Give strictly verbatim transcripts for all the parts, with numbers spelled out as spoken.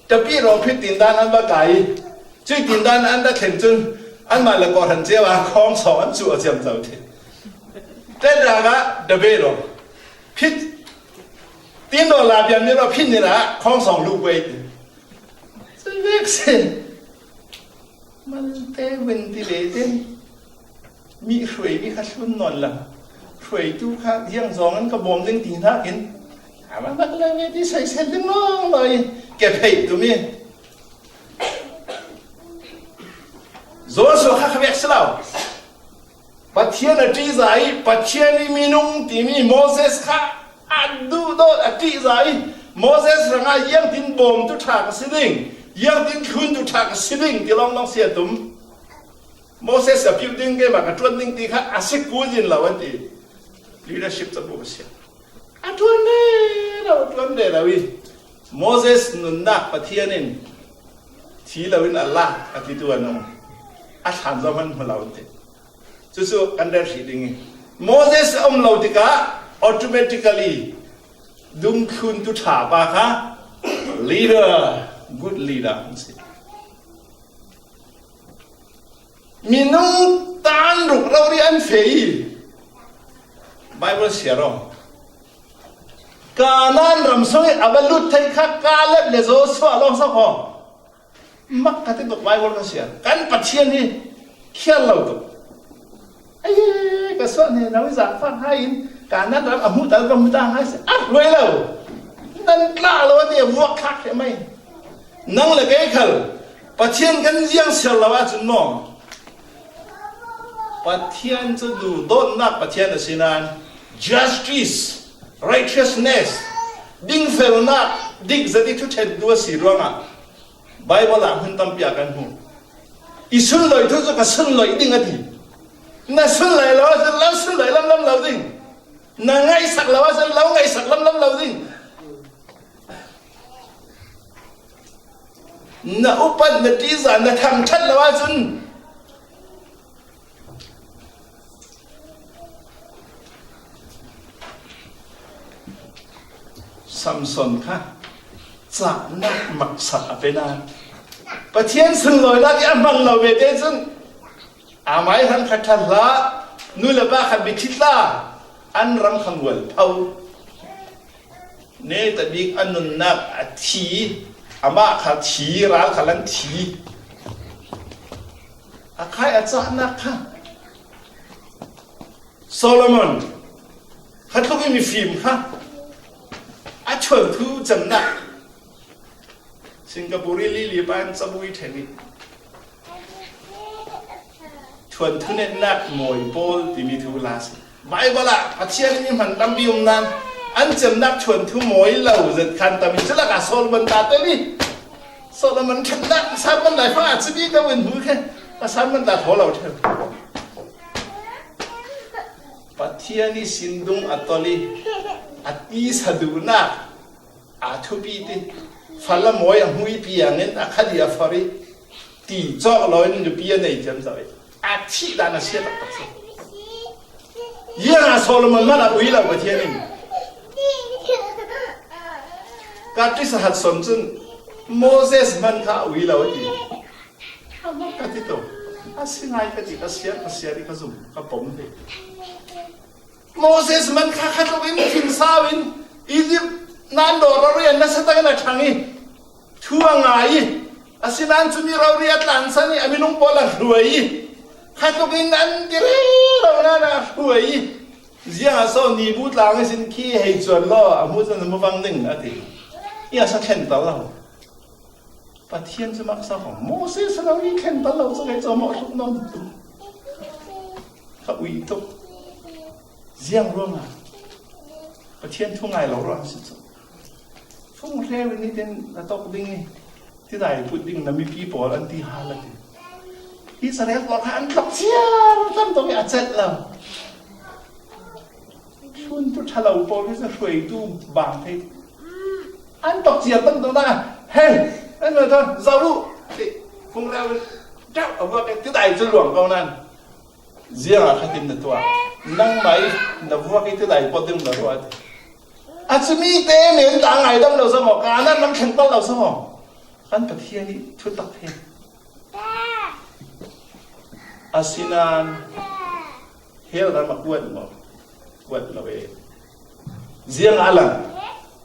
Tapidaw phit tindan an va kai. Cui tindan an da thlen cun anmah le kawhhran cio ah khawng sawng an cuh a ciamco thei. Tedrak ah tapidaw phit tindaw la pian ni lo phit ni ah khawng sawng lu pei. Cui vek si. Malte vun ti ve ten mi hruai mi kha thlun nawn lo. Hruaitu kha ziang zawng an ka bawm ding ti hnakin a va mak lo ve ti saisel ding lawng lo i ke phei tu mi. Joshua kha kha vek si lo. Pathian a ṭihzah i Pathian i minung timi Moses kha a duhdawt a ṭihzah i Moses rangah ziangtin bawmtu ṭha ka si ding, ziangtin thluntu ṭha ka si ding ti lawnglawng si a tum. Moses a piuh ding keimah ka ṭuan ding ti kha a si kul zin lo an ti. Leadership cabu ka si. A ṭuan rero, a ṭuan rero i Moses nunnak Pathian in thi loin a lak a titu an um. A thlan zong an hmu lo an ti. Cucu kan rel hrih ding i Moses a um lo tikah automatically dungthluntu ṭha pa kha leader, good leader an si. Minung tan ruk rori an fei i Bible siar aw. Kanaan ram sung i a va lut thei kha Kaleb le Joshua lawng sa khaw. Mak ka ti tuk Bible ka siar. Kan Pathian hi khial lo tuk. Ai, ka suah ne, no i zaangfah hai in Kanaan ram a hmuh tal ka hmu ta hai si. A hruai lo. Nan tla lo a ti a vuak thlak hrih mai. Nang le kei khal Pathian kan ziang ser lo ahcun maw? Pathian cu duhdawtnak Pathian a si nain justice, righteousness, dingfelnak, dik zet i thuṭhentu a si ruangah Bible ah hmun tampi ah kan hmuh. I sunlawih thu cu ka sunlawih ding a ti. Na sunlawih lo ahcun lo sunlawih lamlam lo ding. Na ngaihsak lo ahcun lo ngaihsak lamlam lo ding. Na upat, na ṭihzah, na thangṭhat lo ahcun Samson kha cahnak maksak a pe nain Pathian sunlawinak i a hmang lo ve te cun amai hrang kha ṭha hlah, nu le pa kha mithi tla, an ram kha ngual pho. Netabik a nunnak a thi, amah kha thi, ral kha lan thi. A khai a cahnak kha Solomon kha tluk i mifim kha a thuanthu cemnak Singapore i lili pa in cabu i ṭhen i thuanthu netnak mawi pawl timi thu la si. Bible ah Pathian in i hman tampi um nan an cemnak thuanthu mawi lo zet khan tam i cu lakah Solomon ta tel i Solomon ṭhatnak Sermon Lai fa ah cumi ka vun hmu khe ka Sermon ta thaw lo ṭheu. Pathian i sindung a tol i a tisa duhnak a thupi ti, fala mawi a hmu i piangin a khat i a far i ti cawk loin nupi a nei ciamco i a thih dan a sia taktak si. Ziangah Solomon hmanh a ui lo Pathian in Curtis Hudson cun Moses hmanh kha a ui lo a ti. A mak ka ti to. A si ngai ka ti, ka siar, ka siar i ka zum, ka pom ve. Moses hmanh kha khat loin thinsau in Izipt nan dawr a rian nasa takin a ṭhang i thu a ngai i, asinain cumi rori a tlansan i a minung pawl a hruai i, khat loin an ti rero nan a hruai i, ziangah so nibu tlang ihsin khi hei cuan law a hmu cun a hmu vang ding a ti. I a sa thlen tal lo. Pathian cu maksa kong Moses lo i thlen tal lo cu kei cu a mawh hluk nawn tu. Ka ui tuk. Ziang ruangah Pathian thu ngai lo ruang si cu. Fung hreu in nitin na tawk ding i tidai put ding na mipi pawl an ti hal a ti. Israel pawl kha an tlok ciar tam tawk i a celh lo. Thluntu ṭha lo pawl hi cu hruaitu bang thei. An tawk ciar tam tawk na, hei, an lo thawn zoh uh ti fung hreu in ṭauh a vuak i tidai cu luang ko nan. Ziangah khatin na tuah? Nangmah i na vuak i tidai pawt ding na ruah a ti. A cumi te men ta ngaidam lo sa maw? Kanaan ram thlen pal lo sa maw? Kan Pathian hi thutak hi. Asinan hell ram a kuat maw? Kuat lo e. Ziang a lang.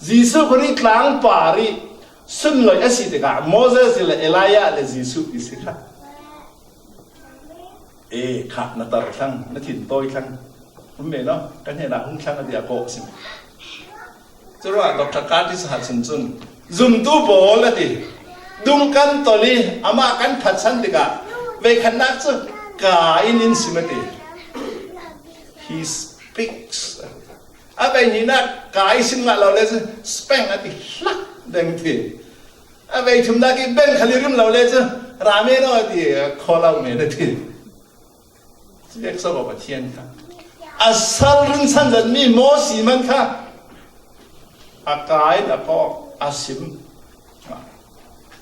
Jesu Khrih tlang pari sunloi a si tikah Moses le Elijah le Jesu i si kha. E, kha na tar thlang, na thin tawi thlang. Um me no, kan hena hung thlang a dia ko sim. Curuah Doctor Curtis Hudson cun, zumtu pawl a ti, dung kan tolh i amah kan phatsan tikah veikhatnak cu ka in in sim a ti. He speaks. A veihninak ka i sim ngah lo le cu speng a ti, hlak deng ti. A veithumnak i beng khal i rim lo le cu rame no a ti, khaw lo men a ti. Cu vek so Pathian kha a sal rinsan zetmi Moses man kha a ka in a kawk a sim.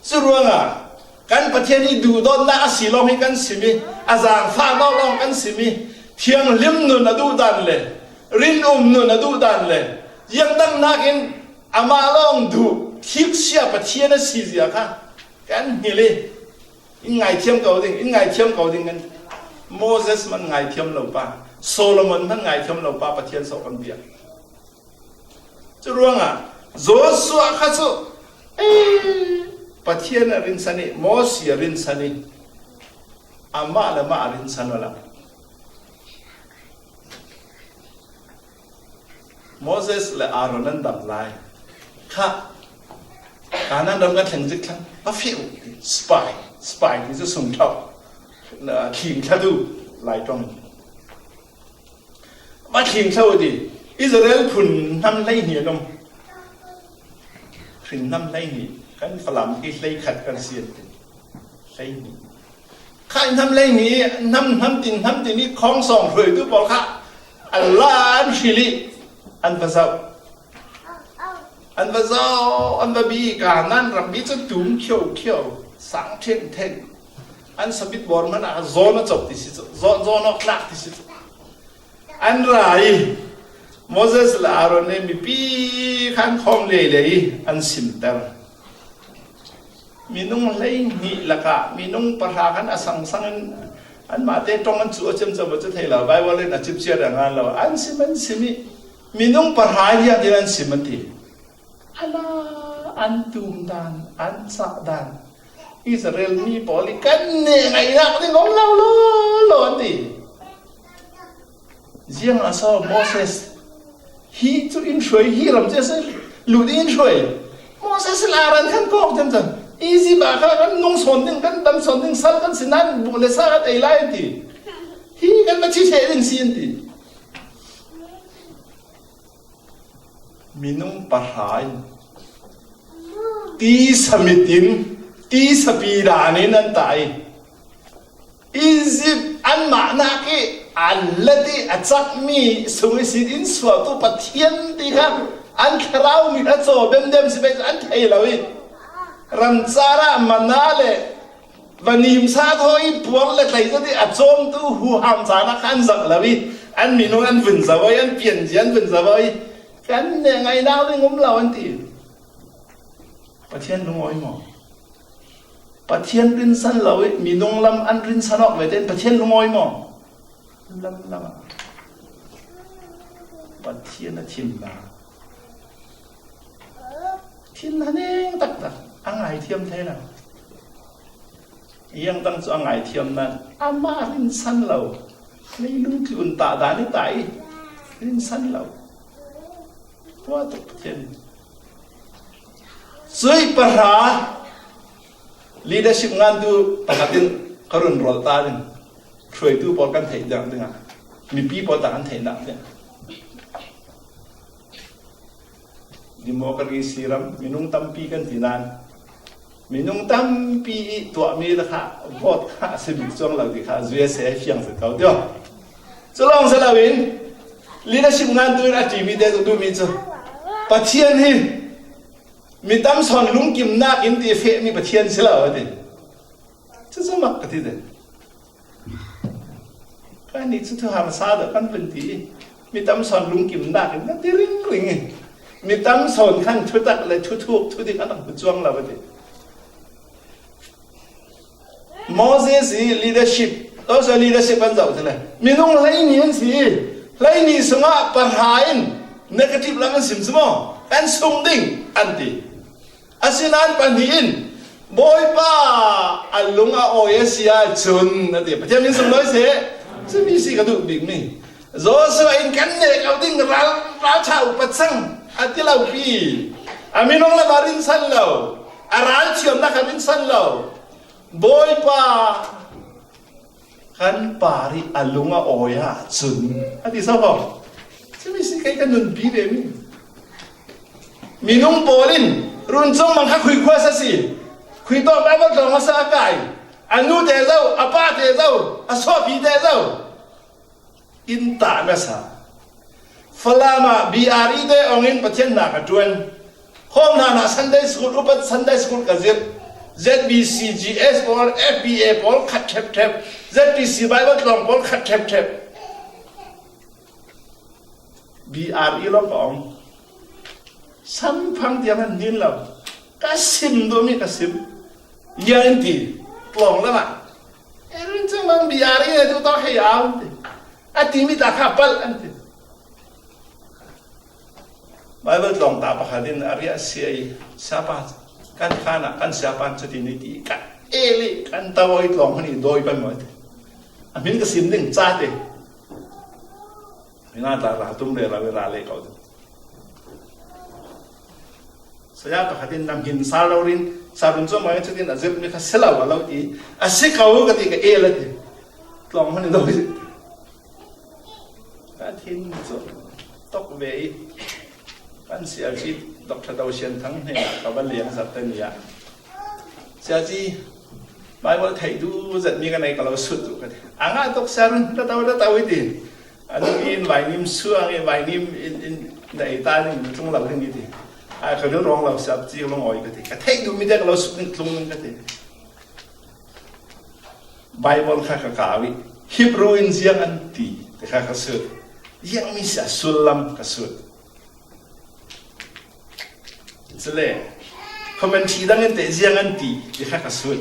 Cu ruangah kan Pathian i duhdawtnak a si lawng hi kan sim i, a zaangfah nawk lawng kan sim i, thianghlim nun a duhdan le rinum nun a duhdan le ziangdangnak in amah lawng duh thiksia Pathian a si zia kha kan hngilh i, in ngaithiam ko ding, in ngaithiam ko ding kan. Moses man ngaithiam lo pa, Solomon man ngaithiam lo pa Pathian so kan bia. Cu ruangah Joshua kha cu, eh, Pathian a rinsan i, Moses a rinsan i, amah le mah a rinsan awla. Moses le Aaron an dam lai kha, Kanaan ram kan thleng zik thlang, va feh uh, spy, spy ti cu sungthlauh, na, thlingthlatu lai ṭong. Va thlingthlau ti, Israel phun hnam hleihnih an um. Hrin hnam hleihnih, kan Falam hi hleikhat kan si an ti. Hleihnih. Kha hnam hleihnih, hnam, hnam tin, hnam tin i khawng sawng hruaitu pawl kha a la an hrilh i an va zoh. An va zoh, an va bi, Kanaan ram mi cu tum khio khio, sang ṭhen ṭhen. An sabit bawr hmanh ah zawn a cop ti si cu, zawn, zawn awk tlak ti si cu. An ra i Moses le Aaron le mipi kha an khawm lele i an simter. Minung hleihnih lakah minung pahra khan a sangsang in anmahte ṭong an cuh a ciamco cu thei lo, Bible in a cipciat a ngan lo. An sim, an sim i minung pahra in ziah tin an sim an ti. A la an tum dan, an cah dan Israel mi pawl i kan neh ngaihnak ding om lo, lo, lo an ti. Ziang a so Moses hi cu in hruai, hi ram cu a si, lut in hruai. Moses le Aaron khan kawk ciamco. Egypt ah kha kan nung sawn ding, kan dam sawn ding, sal kan si nan buh le sa kan ei lai an ti. Hi kan va thi ṭheh ding si an ti. Minung pahra in tisa mit in, tisa pi dan in an tai. Egypt anmah nak i a let i a cakmi sung i sin in suaktu Pathian ti kha an thlarau mit a caw bemdem si pei cu an thei lo i ramcar ah manna le vanimsa thaw i puar le tlei zat i a cawmtu huham caan ah kha an zak lo i an minung an vun zo i an pianzia an vun zo i kan neh ngaihnak ding um lo an ti. Pathian lungawi maw? Pathian rinsan lo i minung lam an rinsan awk ve tein Pathian lungawi maw? Lam lam ah Pathian a thinna, thinna ning taktak a ngaithiam thei lo. Iangdang cu a ngaithiam nan amah rinsan lo. Leilung tlun tah dan i ta i rinsan lo. Tua tuk Pathian. Cuih pahra leadership ngantu pakhat in ka run rawl ta ding. Hruaitu pawl kan theih dang dingah mipi pawl tak an theihnak ding. Democracy ram minung tampi kan ti nan minung tampi i tuahmi le kha vote kha a si bik cuang lo ti kha U S A fiang si ko tio. Cu lawng si loin leadership ngantu in a ṭimi te cu duhmi cu Pathian hi mi tam sawn lungkimnak in ti fehmi Pathian si lo a ti. Cucu mak ka ti te. Kannih cu thuhar sa deuh kan vun ti i mi tam sawn lungkimnak in kan ti ringring i mi tam sawn khan thutak le thuthuk thudik an rak hmu cuang lo a ti. Moses i leadership, Joshua leadership kan zoh te le, minung hleihnih an si. Hleihnih sungah pahra in negative lam an sim si maw, kan sung ding an ti. Asinain pahnih in, Bawipa a lung a awi a si ahcun, a ti. Pathian min sunglawi seh. Cumi si ka duh bikmi. Joshua in kan neh ko ding ral, ralṭha upat cang a ti lo pi. A minung lam a rinsan lo, a ralthiamnak a rinsan lo. Bawipa kan par i a lung a awi ahcun, a ti so ko. Cumi si kei ka nunpi vemi. Minung pawl in Run Cung Mang kha khuikhuas a si. Khuitawk Bible tlawng a sa a kai. A nu te zo, a pa te zo, a suahpi te zo. In tah na sa. Falam ah B R E te ong in Pathian hna ka ṭuan. Home hna ah Sunday school, upat Sunday school ka zir. Z B C, G S pawl, F B A pawl khat ṭhepṭhep. Z T C Bible tlawng pawl khat ṭhepṭhep. B R E lawng ka ong. Samphang tiang an nin lo. Ka sim duhmi ka sim. Ziang in ti, tlawng lam ah. Aaron cu mang B R E tu tawk hei au ti. A timi ta kha palh an ti. Bible tlawng ta pakhat in a riah a si i, siapa kan khan ah kan siapa cu ti ni ti, kan el i kan tau i tlawng hmanh i dawi pan maw ti. A hmin ka sim ding ca te. Hmin ah tla ra tum le ra ve ra le ko ti. Saya pakhat in na hmin sal lo rin, sa run cuahmah in cutin a zirhmi kha si lo a lo ti, a si ko ka ti ka el a ti. Tlawng hmanh i dawi. Ka thin cu tok ve i kan sialci Doctor Do Sian Thang hnenah ka va leng zat te ni ah, sialci, Bible theih duh zetmi ka nei ka lo sut duh ka ti. A ngah tuk sia run, dah tahu, dah tahu i ti. A nu in vainim suang i vainim in, in na ei ta ning tlung lo ding i ti. A ka ril rawng lo sialci ka lung awi ka ti. Ka theih duhmi te ka lo sut ning tlung ning ka ti. Bible kha ka kau i Hebrew in ziang an ti te kha ka sut. Ziangmi sia sullam ka sut. Cule commentary dang in te ziang an ti te kha ka sut.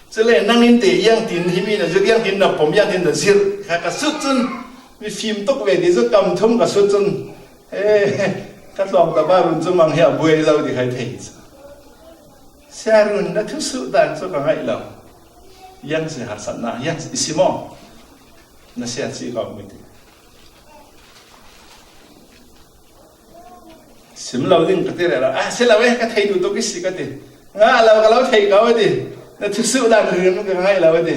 Cule nang in te ziang tin himi na zir, ziang tin na pom, ziang tin na zir kha ka sut cun, mi fim tuk ve ti cu kam thum ka sut cun, he, ka tlawng tapa run cu mang hi a buai lo ti khai thei cu. Sia run na thusuh dan cu ka ngaih lo. Ziang si harsatnak, ziang i si maw? Na sia ci ko mi ti. Sim lo ding ka ti rero. Ah, si lo eh, ka thei duh tuk i si ka ti. Ngah lo ka lo thei ko a ti. Na thusuh dan rin ka ngaih lo a ti.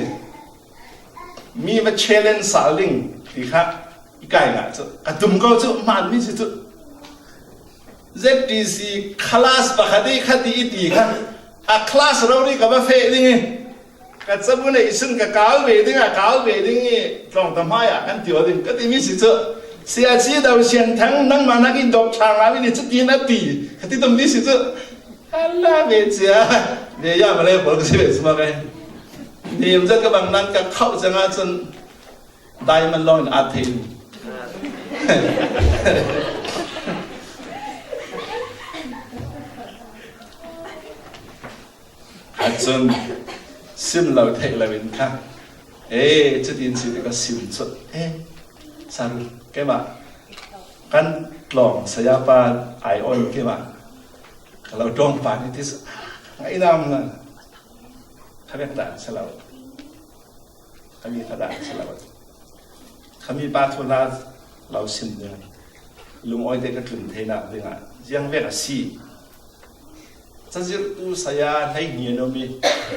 Mi va challenge sal ding ti kha i kai ngah cu. Ka tum ko cu, man mi si cu. Z T C class pakhat i kha ti i ti kha. A class rori ka va feh ding i. Ka cabu neih sun ka kau ve ding ah, kau ve ding i tlawng ta hmai ah kan ti aw ding ka timi si cu. Sia ci Do Sian Thang, nangmah nak in dawk ṭha ngau in i cutin a ti ka ti tummi si cu. An la ve cia ve ya ma le pawl ka si ve sima kai. Nim zat ka bang nan ka khauh cang ah cun diamond lawng in at thei. Ahcun sim lo theih lo in kha, ee, cutin si ti ka sim cu, ee, sal, keimah kan tlawng sayapa ai on keimah ka lo ṭawngpa ni ti cu, ngainam na kha vek dah si lo. Khami kha dah si lo. Khami pa thu hla lo sim ding. Lungawite ka tlun theinak dingah ziang vek a si. Cazirhtu saya hleihnih an um i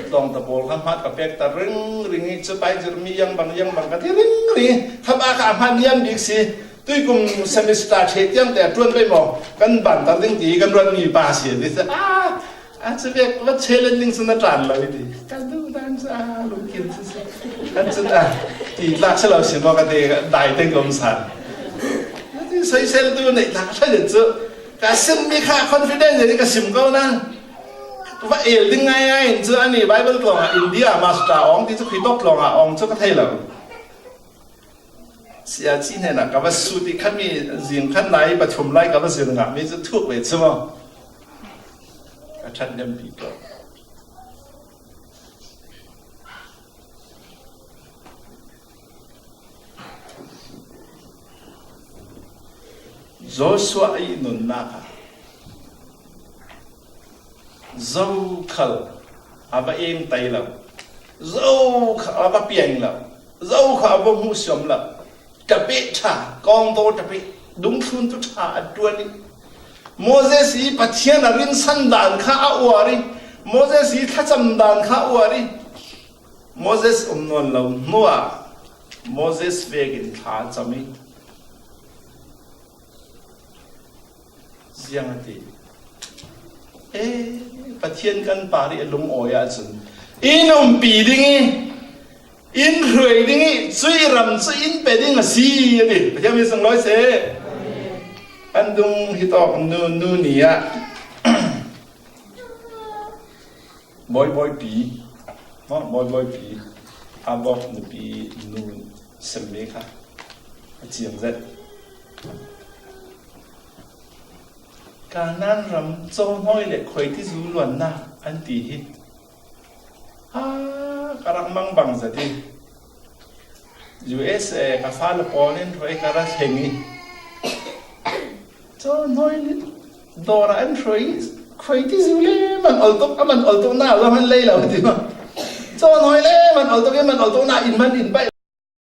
tlawngta pawl kha hmat ka pek ta ringring i, cupai zirhmi yang bang yang bang ka ti ringring i, kha pa kha a hmat lian bik si. Tuikum semester ṭheh tiang te a ṭuan pei maw? Kan banter ding ti kan ruatmi pa si a ti. Ah, a cu vek va challenge ding cu na ṭan lo i ti. Kan duh dan cu a lungkim cu si. Kan cun a ti tlak si lo si maw ka ti, dai teng ka um san. Na ti soisel tu neih tlak hlan cu ka simmi kha confidence in ka sim ko nan. Va el ding ngai ngai in cu ani Bible tlawng ah India master awng ti cu khuitawk tlawng ah awng cu ka thei lo. Sia ci hnenah ka va sut i khatmi zing khat nai pathum lai ka va zir ngahmi cu thuk ve cu maw? Ka ṭhat nempi ko. Joshua i nunnak ah zokhal a va eng tai lo, zokhal a va piang lo, zokhal a va hmuhsiam lo. Ṭapeh ṭha, kawngtaw ṭapeh, dungthluntu ṭha a ṭuan i, Moses i Pathian a rinsan dan kha a uar i, Moses i thlacam dan kha a uar i, Moses um nawn lo hnuah Moses vekin thla a cam i, ziang a ti. E, Pathian kan par i a lungawi ahcun, in umpi ding i, in hruai ding i, cuih ram cu in pe ding a si, a ti. Pathian mi sunglawi seh. An dung hi tawk nu, nu ni ah Bawibawipi, maw, Bawibawipi a bawk nupi nu semme kha a ciang zet. Kanaan ram cawhnawi le khuaitizu luannak an ti hi. Ha, ka rak mangbang zet i, U S A ka fale pawl in hruai ka ra thleng i, cawhnawi dawr ah an hruai i, khuaitizu le man oltuk, a man oltuknak zong an lei lo ti maw? Cawhnawi le man oltuk i, man oltuknak in man in paih